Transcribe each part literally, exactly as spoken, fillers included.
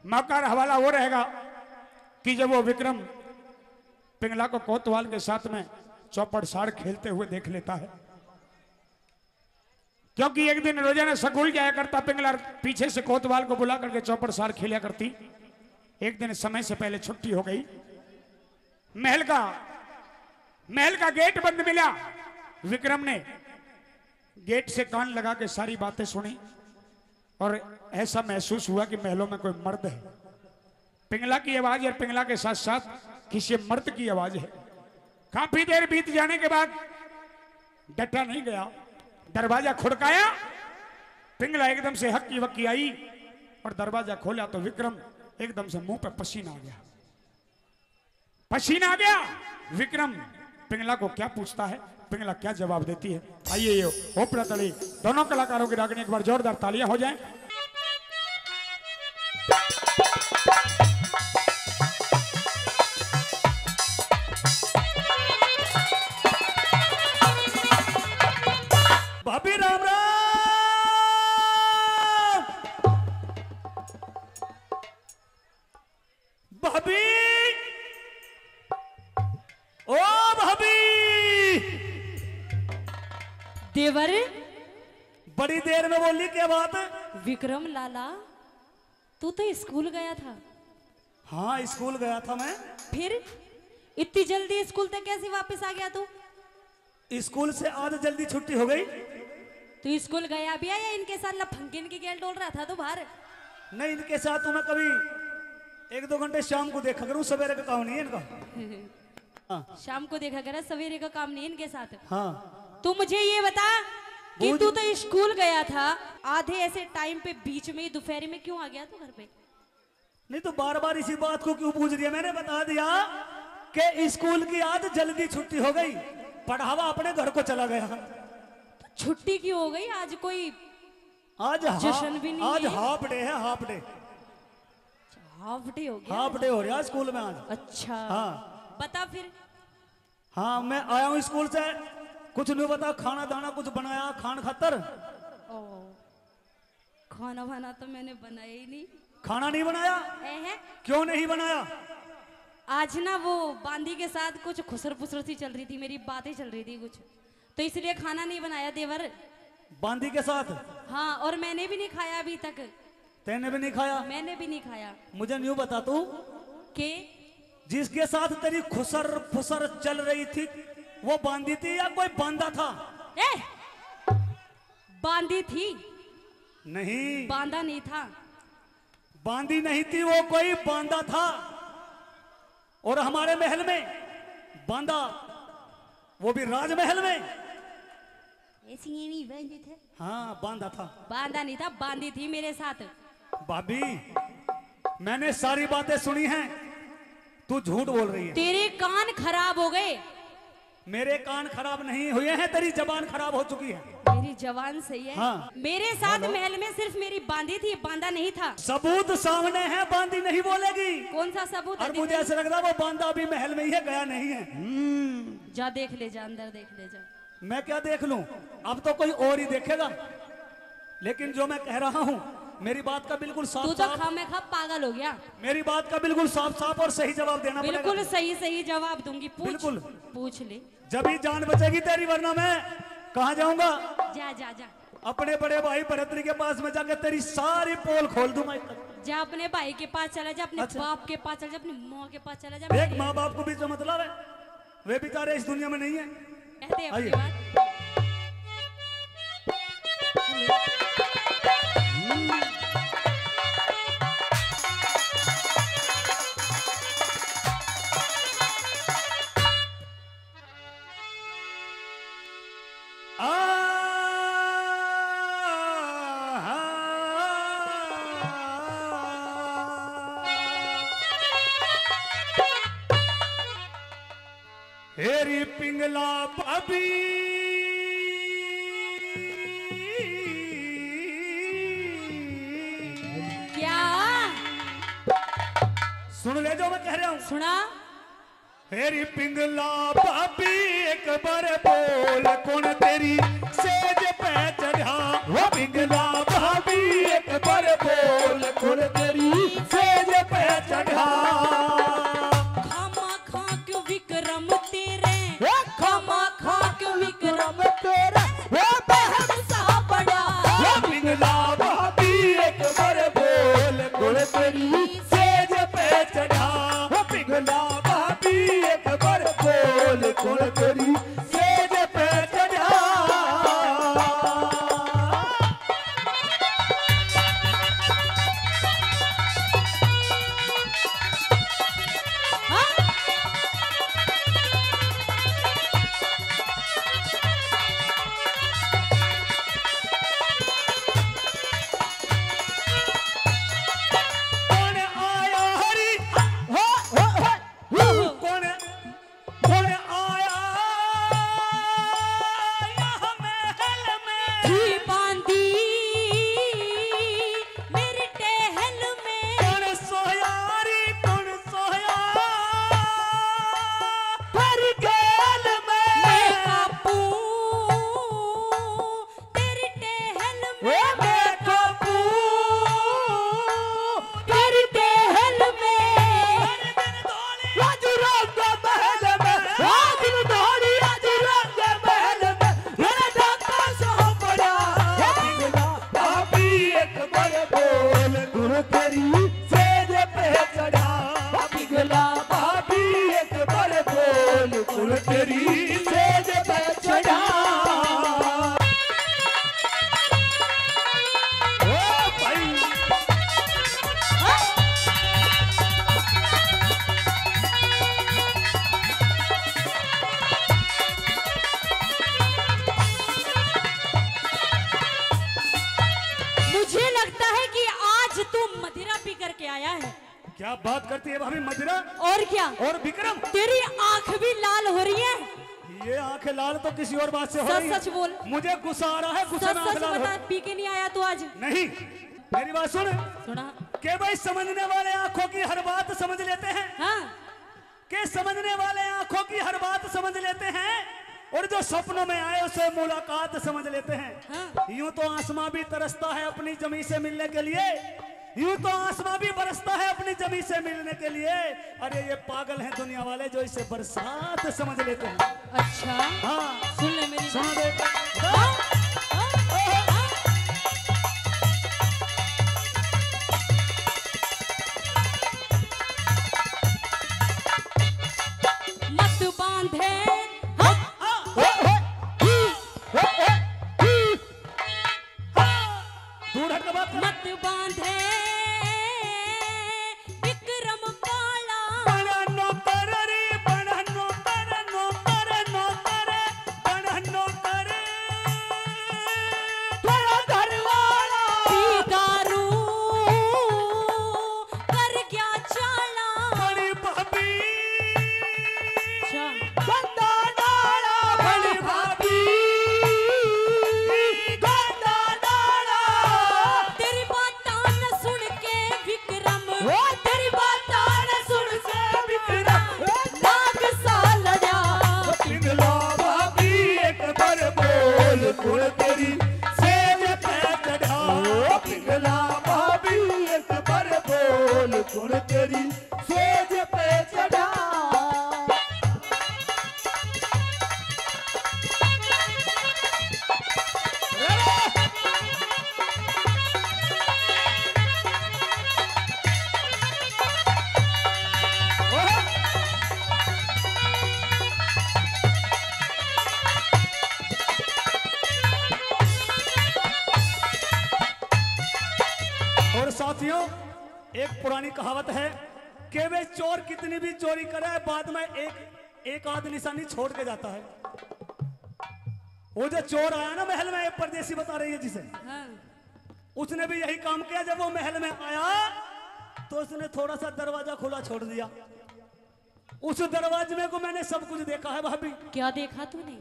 मौका और हवाला वो रहेगा कि जब वो विक्रम पिंगला को कोतवाल के साथ में चौपड़ साड़ खेलते हुए देख लेता है, क्योंकि एक दिन रोजाना स्कूल जाया करता पिंगला, पीछे से कोतवाल को बुला करके चौपड़ साड़ खेला करती। एक दिन समय से पहले छुट्टी हो गई। महल का, महल का गेट बंद मिला। विक्रम ने गेट से कान लगा के सारी बातें सुनी और ऐसा महसूस हुआ कि महलों में कोई मर्द है। पिंगला की आवाज और पिंगला के साथ साथ किसी मर्द की आवाज है। काफी देर बीत जाने के बाद डटा नहीं गया, दरवाजा खुड़काया। पिंगला एकदम से हक्की वक्की आई और दरवाजा खोला तो विक्रम एकदम से मुंह पे पसीना आ गया। पसीना आ गया। विक्रम पिंगला को क्या पूछता है, पिंगला क्या जवाब देती है, आइए ये ओपरा तली दोनों कलाकारों की रागनी एक बार जोरदार तालियां हो जाएं। भाभी राम राम। भाभी, ओ भाभी। देवर। बड़ी देर में बोली, क्या बात? विक्रम लाला, तू तो स्कूल गया था। हाँ, स्कूल गया था मैं। फिर इतनी जल्दी स्कूल तक कैसे वापस आ गया तू? स्कूल से आज जल्दी छुट्टी हो गई। तू स्कूल गया भी है या इनके साथ लफंगिन की गेल डोल रहा था तू बाहर? नहीं, इनके साथ तो मैं कभी एक दो घंटे शाम को देखा करूँ, सवेरे का काम नहीं है इनका। हाँ। शाम को देखा करा, सवेरे का काम नहीं इनके साथ। हाँ। तू मुझे ये बता कि तू तो स्कूल गया था, आधे ऐसे टाइम पे बीच में ही दोपहर में क्यों आ गया तू घर पे? नहीं तो बार बार इसी बात को क्यों पूछ रही है? मैंने बता दिया कि स्कूल की आज जल्दी छुट्टी हो गई, पढ़ावा अपने घर को चला गया। तो छुट्टी क्यों हो गई? आज कोई आज हा-, जश्न भी नहीं आज है। हाफ डे है, हाफ डे। हाफ डे हो गया? हाफ डे हो रहा स्कूल में आज। अच्छा। हाँ। बता फिर। हाँ, मैं आया हूँ स्कूल से, कुछ नहीं बता, खाना दाना कुछ बनाया खान खातर? ओ, खाना वाना तो मैंने बनाया ही नहीं। खाना नहीं बनाया? एहे। क्यों नहीं बनाया? आज ना वो बांदी के साथ कुछ खुसर फुसर सी चल रही थी, मेरी बातें चल रही थी कुछ, तो इसलिए खाना नहीं बनाया देवर। बांदी के साथ? हाँ, और मैंने भी नहीं खाया अभी तक। तैने भी नहीं खाया? मैंने भी नहीं खाया। मुझे न्यू बता तू। के? जिसके साथ तेरी खुसर फुसर चल रही थी, वो बांदी थी या कोई बांदा था? ए! बांदी थी। नहीं। बांदा नहीं था। बांदी नहीं थी, वो कोई बांदा था। और हमारे महल में बांदा, वो भी राजमहल में। ऐसी ये नहीं बांदी थे। हाँ, बांदा था। बांदा नहीं था, बांदी थी मेरे साथ। भाभी, मैंने सारी बातें सुनी हैं, तू झूठ बोल रही है। तेरे कान खराब हो गए। मेरे कान खराब नहीं हुए हैं, तेरी जबान खराब हो चुकी है। मेरी जबान सही है। हाँ। मेरे साथ महल में सिर्फ मेरी बांदी थी, बांदा नहीं था। सबूत सामने है, बांदी नहीं बोलेगी। कौन सा सबूत है? और मुझे ऐसा लग रहा है वो बांदा अभी महल में ही है, गया नहीं है। हम्म। जा देख ले जा, अंदर देख ले जा। मैं क्या देख लूं, अब तो कोई और ही देखेगा। लेकिन जो मैं कह रहा हूं, मेरी बात का बिल्कुल साफ तू तो साफ, खामे खा पागल हो गया। मेरी बात का बिल्कुल साफ साफ और सही जवाब देना पड़ेगा। बिल्कुल सही सही जवाब दूंगी। पूछ, बिल्कुल। पूछ ले। जब ही जान बचेगी तेरी, वरना मैं कहाँ जाऊंगा? जा जा जा। अपने बड़े भाई भरतरी के पास में जाकर तेरी सारी पोल खोल दूंगा। जा अपने भाई के पास चला जा, अपने अच्छा। बाप के पास चला जा, अपनी माँ के पास चला जा। देख, माँ बाप को बीच में मत लावे, वे बेचारे इस दुनिया में नहीं है। कहते अपनी बात। हेरी पिंगला भाभी। क्या? सुन ले जो मैं कह रहा हूँ। सुना। हेरी पिंगला भाभी एक बार बोल, कौन तेरी सेज पे चढ़ा? वो पिंगला भाभी एक बार बोल, कौन तेरी सेज कुण तेरी सेज पे चढ़ा? ओ पिघला भाभी एक बार बोल, कुण तेरी सेज पे चढ़ा? कौन आया हरी? हो, हो, हो। कौन, कौन आया यहाँ महल में? जी बांधी मेरी टहल में। कौन सोया रे, कौन सोया तेरी गैल में? मैं काबू तेरी टहल में। ओ मैं काबू तेरी टहल में। आज रंग महल में, आज रंग महल में, मेरा डाका सा बड़ा। पिघला भाभी एक बार बोल, कुण तेरी सेज पे चढ़ा? पिघला भाभी एक बार बोल, कुण तेरी सेज पे चढ़ा? ओ भाई। मुझे लगता है कि आज तू मदिरा पी करके आया है। क्या बात करती है भाभी, मदिरा? और क्या? और विक्रम? तेरी आंख भी लाल हो रही है। ये आंखें लाल तो किसी और बात से हो सच रही है। सच बोल। मुझे गुस्सा आ रहा है, गुस्सा सच में आंख सच लाल हो बता, पी के नहीं आया तू आज? नहीं, मेरी बात सुन। सुना। के भाई, समझने वाले आंखों की हर बात समझ लेते हैं। हाँ। के समझने वाले आंखों की हर बात समझ लेते हैं और जो सपनों में आए उसे मुलाकात समझ लेते हैं। हाँ। यूं तो आसमां भी तरसता है अपनी जमी से मिलने के लिए, यूं तो आसमां भी बरसता है अपनी जमी से मिलने के लिए। अरे ये पागल हैं दुनिया वाले जो इसे बरसात समझ लेते हैं। अच्छा। हाँ। सुन ले मेरी सुना बात। दे। हाँ, हाँ, हाँ। मत बांधे। हाँ। दूर हट के बात कर। मत बांधे विक्रम काला। बड़ा नौकर रे, बड़ा नौकर, नौकर, नौकर, बड़ा नौकर। तेरा घर वाला पी दारू कर गया चाला। बड़ी भाभी। अच्छा। गंदा नाला। बड़ी भाभी। गंदा नाला। तेरी बातां न सुन के विक्रम। ओ तेरी बातां न सुन के विक्रम। नाक सा लड़ा। पिघला भाभी एक बार बोल, कुण तेरी सेज पे चढ़ा? पिघला भाभी एक बार बोल, कुण तेरी सेज पे चढ़ा? और साथियों, एक पुरानी कहावत है कि वे चोर कितनी भी चोरी करे, बाद में एक, एक आध निशानी छोड़ के जाता है। वो जो चोर आया ना महल में, एक परदेसी बता रही है जिसे, हाँ। उसने भी यही काम किया। जब वो महल में आया तो उसने थोड़ा सा दरवाजा खुला छोड़ दिया। उस दरवाजे में को मैंने सब कुछ देखा है भाभी। क्या देखा तूने?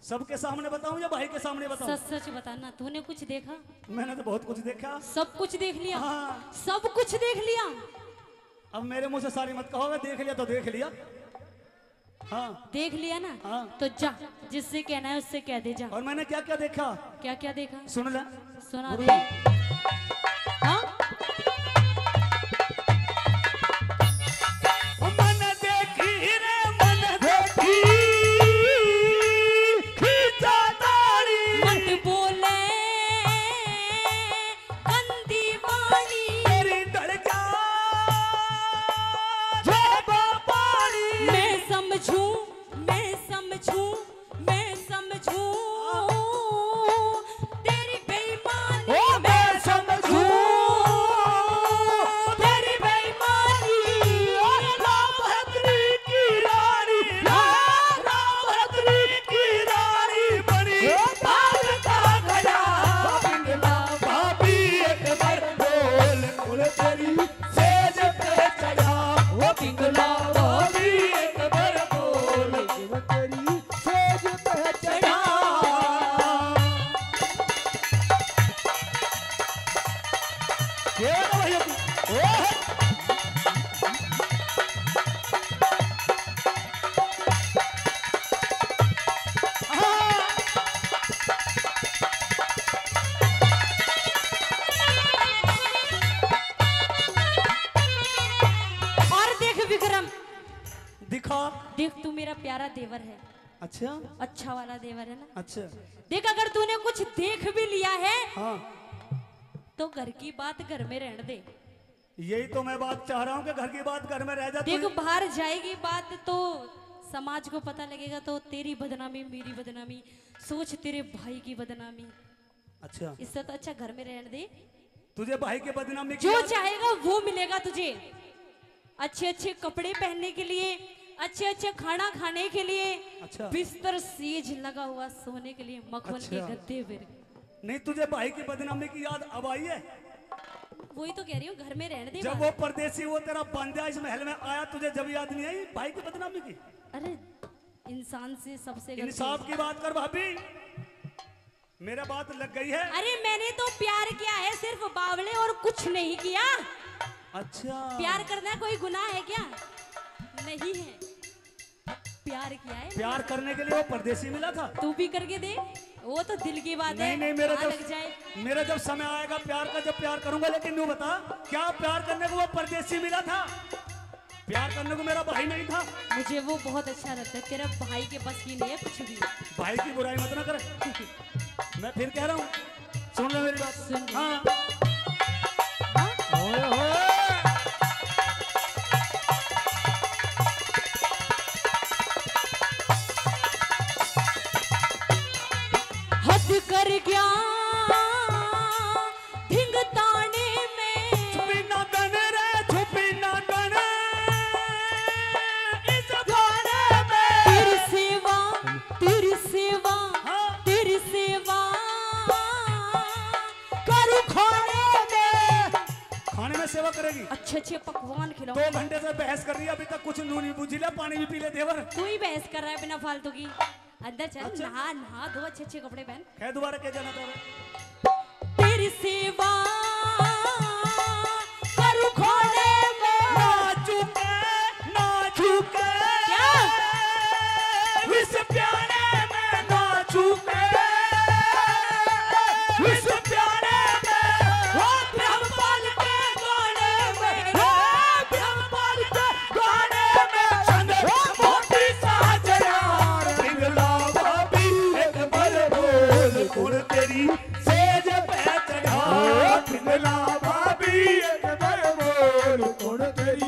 सबके सामने बताऊं या भाई के सामने बताऊं? सच सच बताना, तूने कुछ देखा? मैंने तो बहुत कुछ देखा। सब कुछ देख लिया? हाँ। सब कुछ देख लिया? अब मेरे मुंह से सारी मत कहो, देख लिया तो देख लिया। हाँ। देख लिया ना? हाँ। तो जा, जिससे कहना है उससे कह दे, जा। और मैंने क्या क्या देखा? क्या क्या देखा? सुन ले। सुना दे। हाँ? मन देखी रे, मन देखी, खींचा ताड़ी। मत बोले गंदी वाणी। सेज पे चढ़ा, वो पिंगला भाभी एक बार बोल, तेरी सेज पे चढ़ा। ये वाला भाई, ओह! और देख विक्रम, दिखा। देख, तू मेरा प्यारा देवर है। अच्छा। अच्छा वाला देवर है ना। अच्छा। देख, अगर तूने कुछ देख भी लिया है, हाँ। तो घर की बात घर में रहने दे। यही तो मैं बात चाह रहा हूँ कि घर की बात घर में रह जा। देख, तू बाहर जाएगी बात तो समाज को पता लगेगा, तो तेरी बदनामी, मेरी बदनामी, सोच तेरे भाई की बदनामी। अच्छा। इससे तो अच्छा घर में रहने दे। तुझे भाई की बदनामी की जो याद चाहेगा वो मिलेगा तुझे। अच्छे अच्छे कपड़े पहनने के लिए, अच्छे अच्छे खाना खाने के लिए, अच्छा। बिस्तर सेज लगा हुआ सोने के लिए, मखमल के अच्छा। गद्दे पर। नहीं, तुझे भाई की बदनामी की याद अब आई है? वही तो कह रही हूँ, घर में रहने दे जब बात। वो परदेसी, वो तेरा बंदा इस महल में आया, तुझे जब याद नहीं आई भाई की बदनामी की? अरे, इंसान से सबसे गलती इंसाफ होती है। की बात कर भाभी। मेरा बात लग गई है। अरे, मैंने तो प्यार किया है सिर्फ बावले, और कुछ नहीं किया। अच्छा। प्यार करना कोई गुनाह है क्या? नहीं है। प्यार किया है प्यार मैंने। करने के लिए वो परदेसी मिला था। तू भी करके दे, वो तो दिल की बात नहीं, है। नहीं, मेरा हाँ, जब, लग जाए। मेरा जब समय आएगा प्यार का, जब प्यार करूंगा, लेकिन न्यू बता, क्या प्यार करने को वो परदेसी मिला था? प्यार करने को मेरा भाई नहीं था। मुझे वो बहुत अच्छा लगता है, तेरा भाई के बस की नहीं है कुछ भी। भाई की बुराई मत ना कर। मैं फिर कह रहा हूँ, सुन ले मेरी बात। सुन ले। हाँ। हाँ? ओए होए। हद कर गया ढिंगताने में। छुपी ना गन रे, छुपी ना गन। इस गाने में। तेरी सेवा, तेरी सेवा, हाँ। तेरी सेवा करूँ खाने में। खाने में सेवा करेगी? अच्छे अच्छे पकवान खिलाओ। दो घंटे से बहस कर रही है, अभी तक कुछ नू नहीं बुझी। ले, पानी भी पी ले देवर। तू ही बहस कर रहा है बिना फालतू की। अंदर चल, अच्छा। नहा, नहा धो, अच्छे अच्छे कपड़े पहन। कै दोबारा के जाना चाह रहा है? तेरी सेवा करूँ खाने में। ना चूके, ना चूके। क्या? इस प्यारे में ना चूके। इस प्यारे में, ओ ब्रह्मपाल के गाने में, ओ ब्रह्मपाल के गाने में। संग मोटी साजरा, पिंगला भाभी एक बार बोल, कुण तेरी सेज पे चढ़ा। पिंगला भाभी एक बार बोल, कुण तेरी